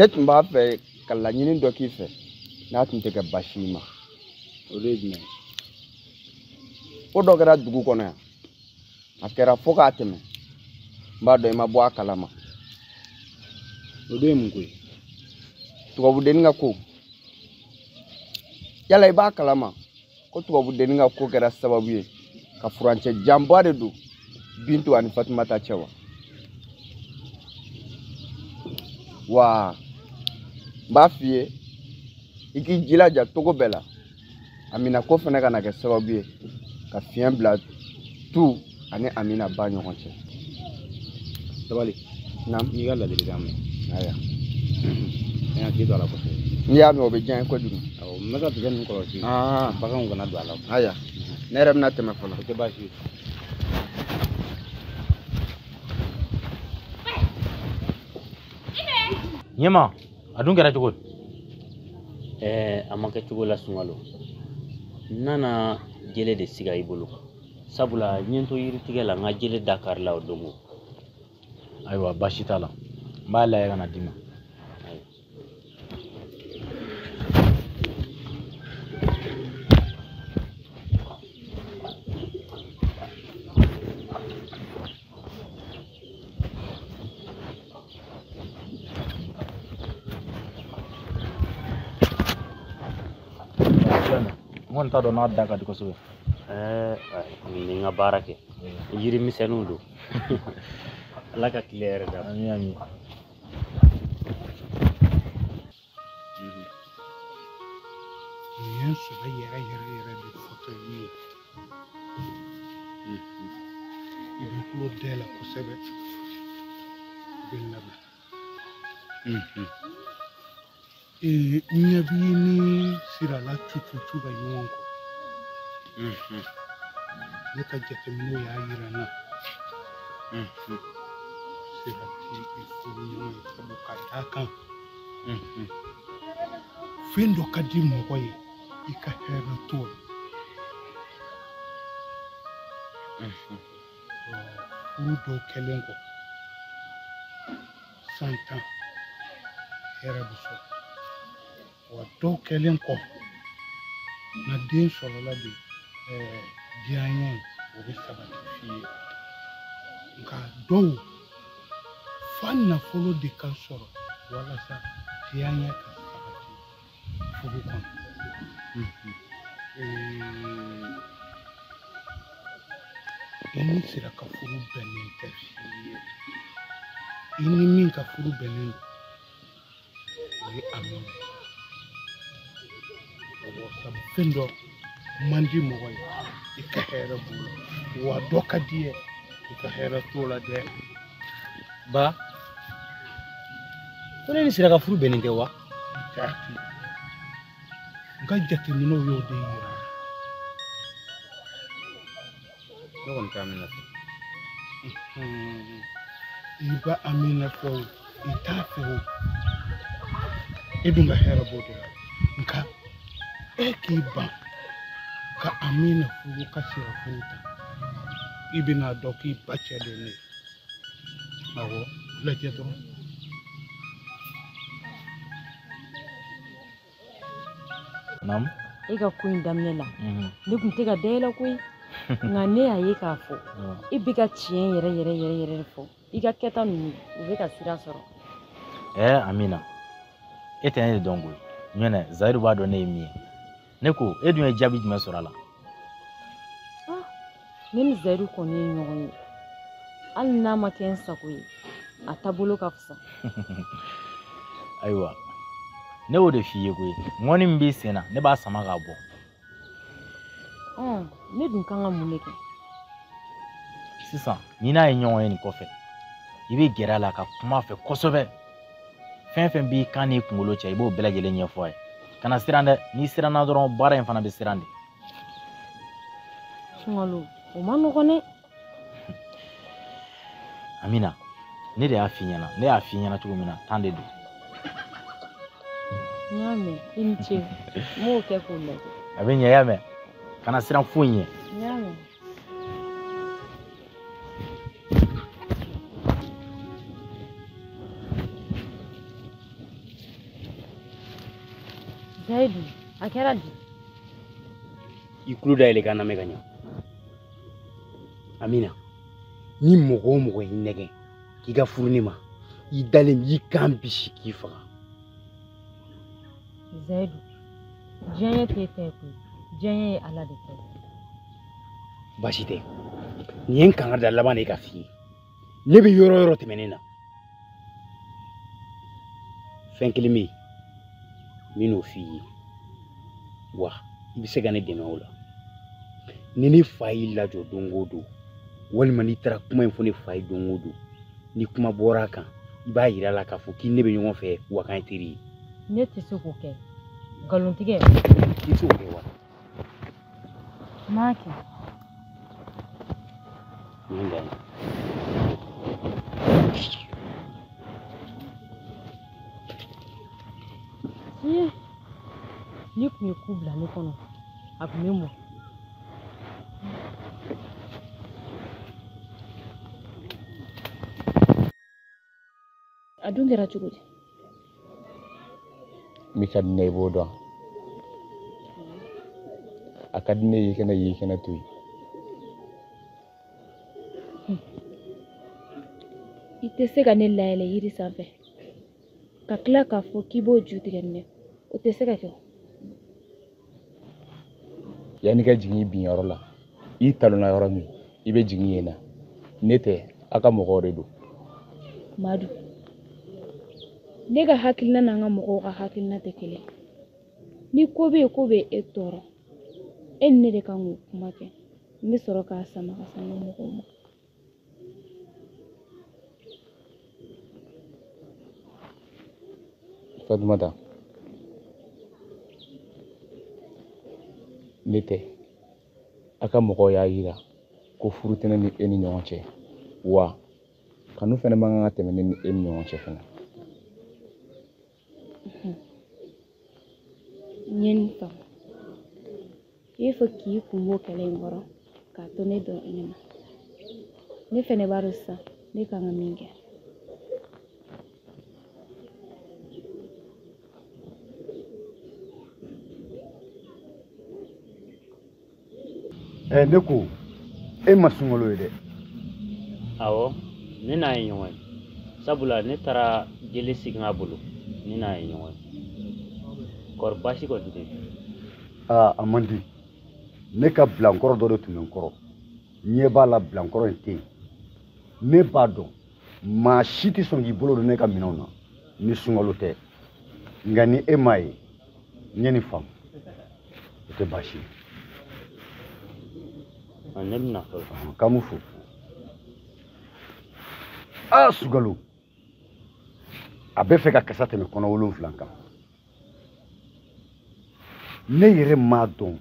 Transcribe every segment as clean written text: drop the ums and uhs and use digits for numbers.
Ne tun b'a fɛ ka laɲini dɔ k'i fɛ n'a tun tɛ kɛ baasi i ma. O de ye jumɛn ye? Ko dɔ kɛra dugu kɔnɔ yan. A kɛra fo k'a tɛmɛ. N b'a dɔn i ma bɔ a kalama. O de ye mun ko ye? Tubabudennin ka ko. Yala i b'a kalama ko tubabudennin ka ko kɛra sababu ye ka furancɛ janba de don Bintu ani Fatumata cɛ wa? Wa n b'a f'i ye i k'i jilaja cogo bɛɛ la Amina ko fana kana kɛ sababu ye ka fiɲɛ bila tu ani Amina ba ɲɔgɔn cɛ. Sabali. Naam. N'i ka ladilikan mɛn. Ayiwa. N hakili to a la kosɛbɛ. N'i y'a mɛn o bɛ diya n ye kojugu. Awɔ, n bɛ ka tigɛ ninnu kɔlɔsi. Baganw kana don a la. Ayiwa, ne yɛrɛ bɛna tɛmɛ fɔlɔ. O tɛ baasi ye. Ɲɛma, a dun kɛra cogo di? A ma kɛ cogo la Sunkalo. N nana jele de siga i bolo. Sabula n ye n to yiritigɛ la n ka jele da karila o don o. Ayiwa, baasi t'a la. N b'a lajɛ ka na d'i ma. N kɔni t'a dɔn n'a da ka di kosɛbɛ. Nin n ka baara kɛ. Yiri misɛnninw don. Ala ka tile yɛrɛ d'a ma. Ami ami. Nin ye n sɛbɛ yɛrɛ yɛrɛ yɛrɛ de fɔtɔ ye. I b'i tulo dayɛlɛ kosɛbɛ. I bɛ n lamɛn. N ɲɛ b'i ni Sirala cucucu ka ɲɔgɔn kɔ. Ne ka jateminɛw y'a yira n na. Sira t'i furu ɲɔgɔn ye sabu ka d'a kan. Fɛn dɔ ka di mɔgɔ ye i ka hɛrɛ t'o la. Furu dɔw kɛlen kɔ san 10 hɛrɛ bɛ sɔrɔ. Wa dɔw kɛlen kɔ na den sɔrɔla de diyaɲɛ o bɛ sabati f'i ye. Nka dɔw fa nafolo de ka sɔrɔ walasa diyaɲɛ ka sabati furu kɔnɔ. I ni Sira ka furu bɛnnen tɛ f'i ye. I ni min ka furu bɛnnen don o ye Amina ye. Awɔ, sabu fɛn dɔ man di mɔgɔ ye i ka hɛrɛ b'o la, wa dɔ ka di ye i ka hɛrɛ t'o la dɛ. Ba, ko ne ni Sira ka furu bɛnnen tɛ wa? Jaati, n ka jateminɛw y'o de yira n na. Ne kɔni tɛ Amina fɛ. I bɛ Amina fɛ o, i t'a fɛ o, i dun ka hɛrɛ b'o de la. Nka e k'i ban ka Amina furu ka Sira furu ta, i bɛna dɔn k'i ba cɛ de ye ne ye. Awɔ, lajɛ dɔrɔn. Naamu. E ka ko in daminɛ la, ne tun tɛ ka da e la koyi. Nka ne y'a ye k'a fɔ e bɛ ka tiɲɛ yɛrɛ yɛrɛ yɛrɛ yɛrɛ de fɔ. I ka kɛta ninnu u bɛ ka sira sɔrɔ. Amina, e tɛ ne de dɔn koyi. Ɲɔnɛ, Zayidu b'a dɔn ne ye min ye. Ne ko e dun ye jaabi jumɛn sɔrɔ a la? Ne ni Zayidu kɔni ye ɲɔgɔn ye. Hali n'a ma kɛ n sago ye, a taabolo ka fisa. Ayiwa, ne y'o de f'i ye koyi. Ŋɔni min b'i sen na, ne b'a sama k'a bɔ. Ne dun kan ka mun de kɛ? Sisan, n'i n'a ye ɲɔgɔn ye nin kɔfɛ, i bɛ gɛrɛ a la ka kuma a fɛ kosɛbɛ. Fɛn fɛn b'i kan n'i kunkolo cɛ, i b'o bɛɛ lajɛlen ɲɛfɔ a ye. Kana siran dɛ, n'i siranna dɔrɔn baara in fana bɛ siran de. Sunkalo, o ma nɔgɔn dɛ. Amina, ne de y'a f'i ɲɛna, ne y'a f'i ɲɛna cogo min na, tan de don. N y'a mɛn, i ni ce. N b'o kɛ k'o lajɛ. A bɛ ɲɛ, i y'a mɛn. Kana siran foyi ɲɛ. N y'a mɛn. Zayidu, a kɛra di? I tulo dayɛlɛ k'a lamɛn ka ɲa. Amina, ni mɔgɔ o mɔgɔ y'i nɛgɛn k'i ka furu ne ma, i dalen i kan bisi k'i faga. Zayidu, diɲɛ t'e ta ye koyi, diɲɛ ye Ala de ta ye. Baasi tɛ, nin ye n kankari da laban de ye ka f'i ye. Ne bɛ yɔrɔ o yɔrɔ tɛmɛnen na, fɛn kelen bɛ yen n bɛ n'o f'i ye, wa i bɛ se ka ne dɛmɛ o la. Ni ne fa y'i lajɔ don o don, walima n'i taara kuma in fɔ ne fa ye don o don, ni kuma bɔra a kan, i b'a yira a la k'a fɔ k'i ne bɛ ɲɔgɔn fɛ wa k'an ye teri ye. Ne tɛ se k'o kɛ. Nkalontigɛ. I tɛ se k'o kɛ wa? N m'a kɛ. Nin dan ye. N'i tun ye ku bila ne kɔnɔ, a tun bɛ mɔn. A dun kɛra cogo di? Min ka di ne ye i b'o dɔn. A ka di ne ye i kana ye i kana to yen. I tɛ se ka ne layɛlɛ yiri sanfɛ ka tila k'a fɔ k'i b'o ju tigɛ ni ne, o tɛ se ka kɛ. Yanni ka jigin i binyɔrɔ la, i talonna yɔrɔ min, i bɛ jigin yen na. Ne tɛ, aw ka mɔgɔw de don. Madu, ne ka hakilina n'an ka mɔgɔw ka hakilina tɛ kelen. Ni ko bɛ yen ko bɛ e tɔɔrɔ, e ni ne de kan k'o kuma kɛ. N bɛ sɔrɔ k'a sama ka se an ka mɔgɔw ma. Fatumata, ne tɛ, aw ka mɔgɔw y'a yira ko furu tɛ ne ni e ni ɲɔgɔn cɛ, wa kanu fɛnɛ man kan ka tɛmɛ ne ni e ni ɲɔgɔn cɛ fɛnɛ. N ye nin faamu. I bɛ fɛ k'i kun bɔ kɛlɛ in kɔrɔ k'a to ne dɔrɔn ne ma. Ne fɛnɛ b'a dɔn sisan ne kan ka min kɛ. Ne ko e ma sunkalo ye dɛ. Awɔ, ne n'a ye ɲɔgɔn ye. Sabula ne taara jeli segin a bolo, ne n'a ye ɲɔgɔn ye. Kɔri baasi kɔni tɛ. Aa, a man di. Ne ka bilankɔrɔ dɔ de tun bɛ n kɔrɔ. Ɲɛ b'a la bilankɔrɔ in tɛ yen. Ne b'a dɔn maa si tɛ sɔn k'i bolo don ne ka minɛnw na ni sunkalo tɛ. Nka ni e m'a ye, n ye nin faamu. O tɛ baasi ye. Ne bɛna fɔlɔ. K'an m'u fo. Aa, Sugalo, a bɛ fɛ ka kasa tɛmɛ kɔnɔ 7 kan. Ne yɛrɛ m'a dɔn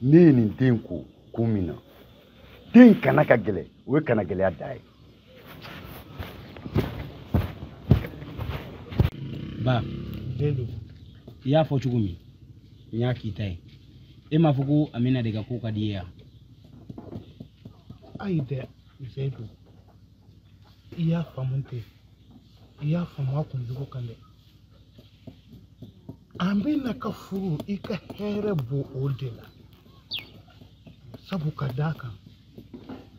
ne ye nin den ko kun min na. Den kana ka gɛlɛn, o ye kana gɛlɛya da ye. Ba, i y'a fɔ cogo min, n y'a k'i ta ye. E m'a fɔ ko Amina de ka ko ka di i ye wa? Ayi dɛ, Zayidu, i y'a faamu ten, i y'a faamu a kunjugu kan dɛ. Amina ka furu, i ka hɛrɛ b'o o de la. Sabu ka d'a kan,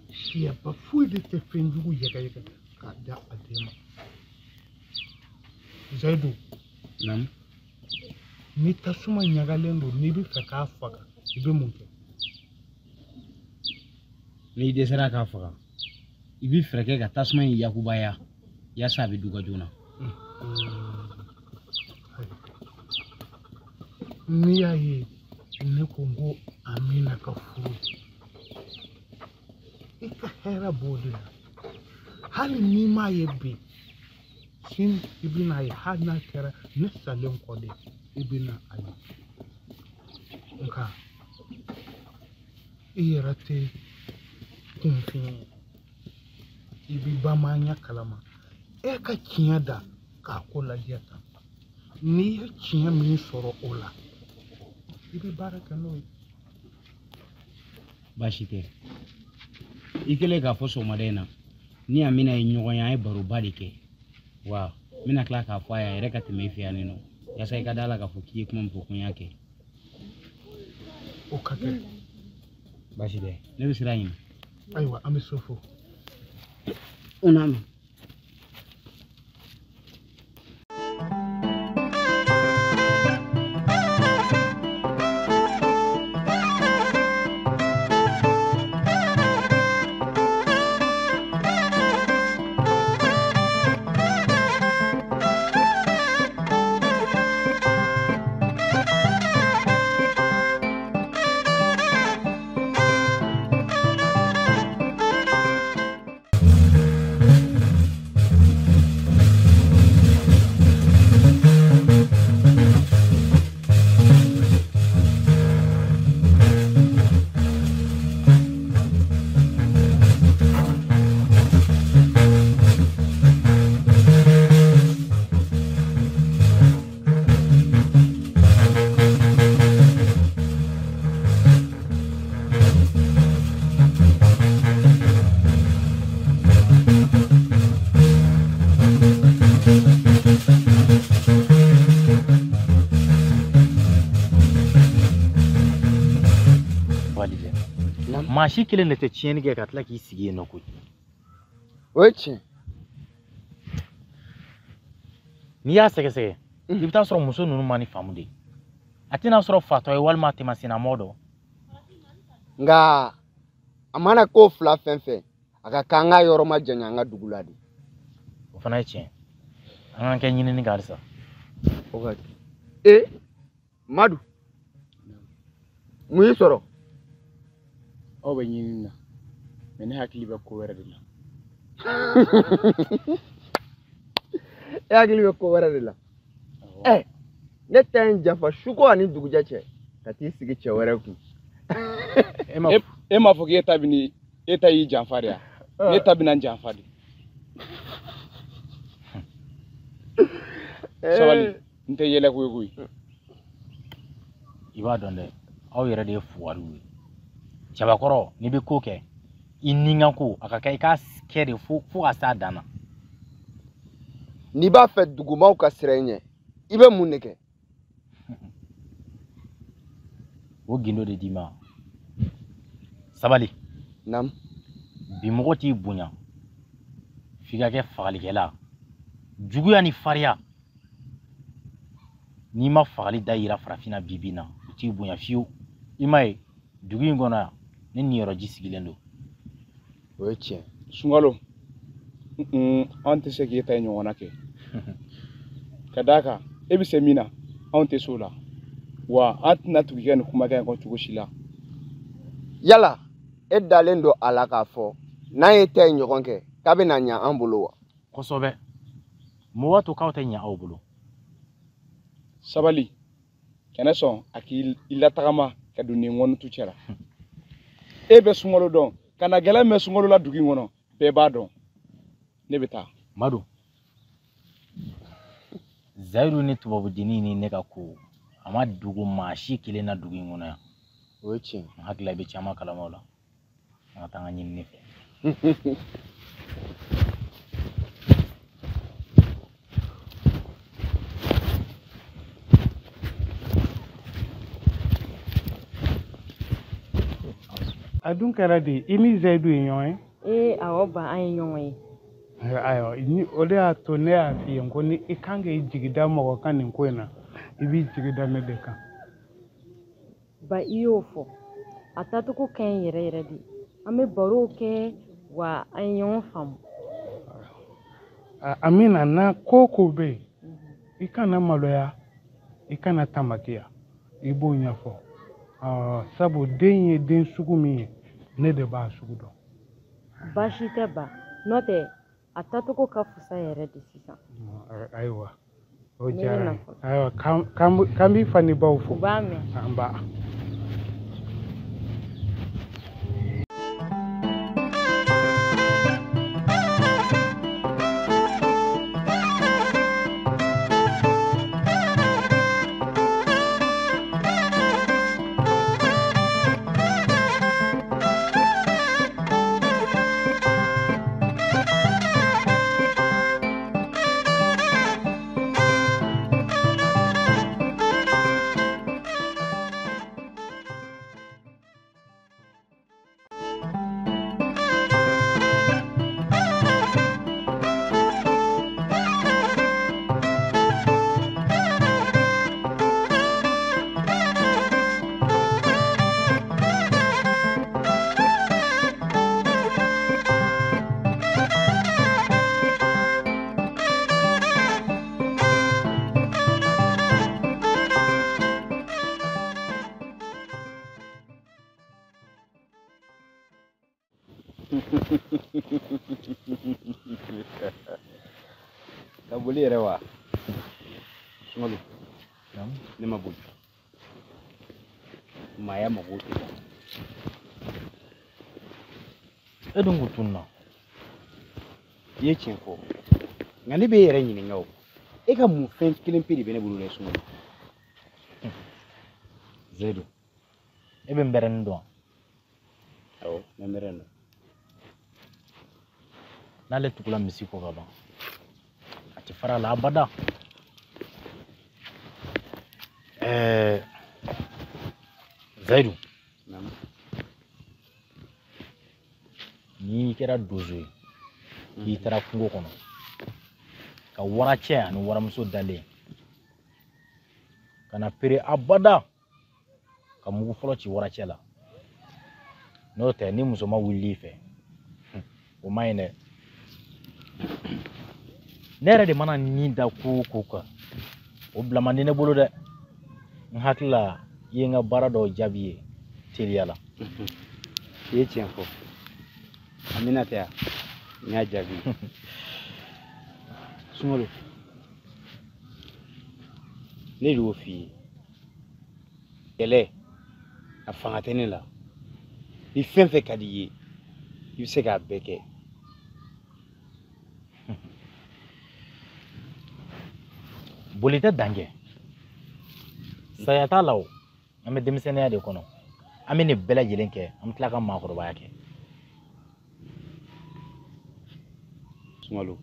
siyaba foyi de tɛ fɛnjugu yɛgɛyɛgɛ k'a da a den ma. Zayidu, naamu, ni tasuma ɲagalen don, n'i bɛ fɛ k'a faga, i bɛ mun kɛ? N'i dɛsɛra k'a faga, i bɛ fɛɛrɛ kɛ ka tasuma in yakubaya yaasa a bɛ duga joona. N'i y'a ye ne ko n ko Amina ka furu, i ka hɛrɛ b'o de la. Hali n'i m'a ye bi, sini i bɛna ye, hali n'a kɛra ne salen kɔ de, i bɛna a ye. Nka i yɛrɛ tɛ kunfin ye, i bɛ bamananya kalama. E ka tiɲɛ da k'a ko lajɛ tan. N'i ye tiɲɛ min sɔrɔ o la, i bɛ baara kɛ n'o ye. Baasi tɛ. I kɛlen k'a fɔ sɔgɔmada in na, ni Amina ye ɲɔgɔn ye, an ye baroba de kɛ. Wa n bɛna tila k'a fɔ a ye, a yɛrɛ ka tɛmɛ i fɛ yan nɔ. Yaasa i ka da la k'a fɔ k'i ye kuma min fɔ ko n y'a kɛ. O ka kɛ. Baasi tɛ, ne bɛ sira ɲini. Ayiwa, an bɛ so fo. O n'a mɛn. Maa si kelen de tɛ tiɲɛni kɛ ka tila k'i sigi yen nɔ koyi. O ye tiɲɛ. N'i y'a sɛgɛsɛgɛ, i bɛ taa sɔrɔ muso ninnu ma ni faamu de. A tɛna sɔrɔ fatɔ ye walima tɛmɛsennamɔgɔ dɔ. Nka a mana ko fila fɛn fɛn, a ka kan an ka yɔrɔ ma janya an ka dugu la de. O fana ye tiɲɛ. An k'an kɛ ɲinini kɛ halisa. O ka kɛ. Madu, mun y'i sɔrɔ? Aw bɛ ɲinini na, mɛ ne hakili bɛ ko wɛrɛ de la. E hakili bɛ ko wɛrɛ de la. Ne tɛ n janfa suko ani dugujɛ cɛ ka t'i sigi cɛ wɛrɛ kun. E m'a fɔ k'e ta bɛ ni e ta y'i janfa de ya? Ne ta bɛna n janfa de. Sabali, n tɛ yɛlɛ koyi koyi. I b'a dɔn dɛ, aw yɛrɛ de ye fugariw ye. Cɛbakɔrɔ, n'i bɛ ko kɛ, i ni ka ko a ka kɛ i k'a kɛ de fo ka s'a dan na. N'i b'a fɛ dugumaw ka siran i ɲɛ, i bɛ mun de kɛ? O gindo de d'i ma. Sabali. Naamu. Bi mɔgɔ t'i bonya f'i ka kɛ fagalikɛla. Juguya ni farinya. N'i ma fagali da yira farafinna bi bi in na, u t'i bonya fiyewu. I m'a ye dugu in kɔnɔ yan, ne niyɔrɔ ji sigilen don. O ye tiɲɛ. Sunkalo, an tɛ se k'e ta ɲɔgɔnna kɛ. Ka d'a kan, e bɛ se min na, anw tɛ se o la. Wa an tɛna tugu i ka nin kumakan in kɔ cogo si la. Yala, e dalen don a la k'a fɔ n'an ye ta in ɲɔgɔn kɛ, k'a bɛna ɲɛ an bolo wa? Kosɛbɛ. Mun b'a to k'aw tɛ ɲɛ aw bolo? Sabali, kana sɔn a k'i latagama ka don nin ŋɔnitu cɛ la. E bɛ sunkalo dɔn, ka na gɛlɛn mɛn sunkalo la dugu in kɔnɔ, bɛɛ b'a dɔn. Ne bɛ taa. Madu, Zayidu ni tubabudennin ni ne ka ko, a ma dogo maa si kelen na dugu in kɔnɔ yan. O ye tiɲɛ. N hakili la i bɛ caman kalama o la. An ka taa an ka ɲinini fɛ. A dun kɛra di, i ni Zayidu ye ɲɔgɔn ye? Ee, awɔ ba, an ye ɲɔgɔn ye. Ayiwa, ni o de y'a to ne y'a f'i ye ko ni i kan k'i jigi da mɔgɔ kan nin ko in na, i b'i jigi da ne de kan. Ba, i y'o fɔ. A taacogo ka ɲi yɛrɛ yɛrɛ de. An bɛ barow kɛ wa an ye ɲɔgɔn faamu. Amina, na ko o ko bɛ yen, i kana maloya, i kana tamakiya, i b'o ɲɛfɔ. Sabu den ye den sugu min ye, ne de b'a sugu dɔn. Baasi tɛ ba, n'o tɛ a taacogo ka fisa yɛrɛ de sisan. Ayiwa, o diyara n ye. Ayiwa, k'an b'i fa ni baw fo. U b'a mɛn. An ba. Ka boli yɛrɛ wa? Sunkalo, ne ma boli. Maaya mago tɛ ban. E dun kun tununna. I ye tiɲɛ fɔ. Nka ne b'e yɛrɛ ɲininka o. E ka mun fɛn kelen pe de bɛ ne bolo dɛ Sunkalo? Zeyidu, e bɛ nbɛrɛnin dɔn wa? Awɔ, n bɛ nbɛrɛn dɔn. N'ale tugula misi kɔ ka ban, a tɛ fara a la abada. Zayidu, n'i kɛra donso ye, k'i taara kungo kɔnɔ ka waracɛ ani waramuso dalen, ka na pere abada ka mugu fɔlɔ ci waracɛ la. N'o tɛ ni muso ma wuli i fɛ, o man ɲi dɛ. Ne yɛrɛ de mana nin da ko o ko kan, o bila man di ne bolo dɛ. N hakili la i ye n ka baara dɔw jaabi ye teliya la. I ye tiɲɛ fɔ. Amina tɛ yan, n y'a jaabi. Sunkalo, ne de y'o f'i ye. Kɛlɛ, a fanga tɛ ne la. Ni fɛn fɛn ka di i ye, i bɛ se k'a bɛɛ kɛ. Boli tɛ dan kɛ. Saya t'a la o. An bɛ denmisɛnninya de kɔnɔ. An bɛ nin bɛɛ lajɛlen kɛ, an bɛ tila ka maakɔrɔbaya kɛ. Sunkalo,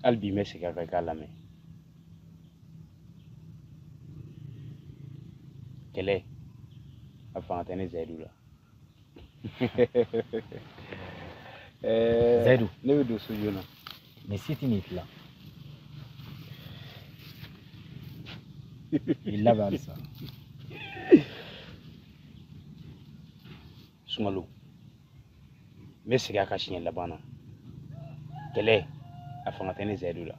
hali bi n bɛ segin a kan i k'a lamɛn. Kɛlɛ, a fanga tɛ ne Zayidu la. Zayidu, ne bɛ don so joona. Nin si tɛ n'i tila. I labɛn halisa. Sunkalo, n bɛ segin a kan siɲɛ laban na. Kɛlɛ, a fanga tɛ ne Zayidu la.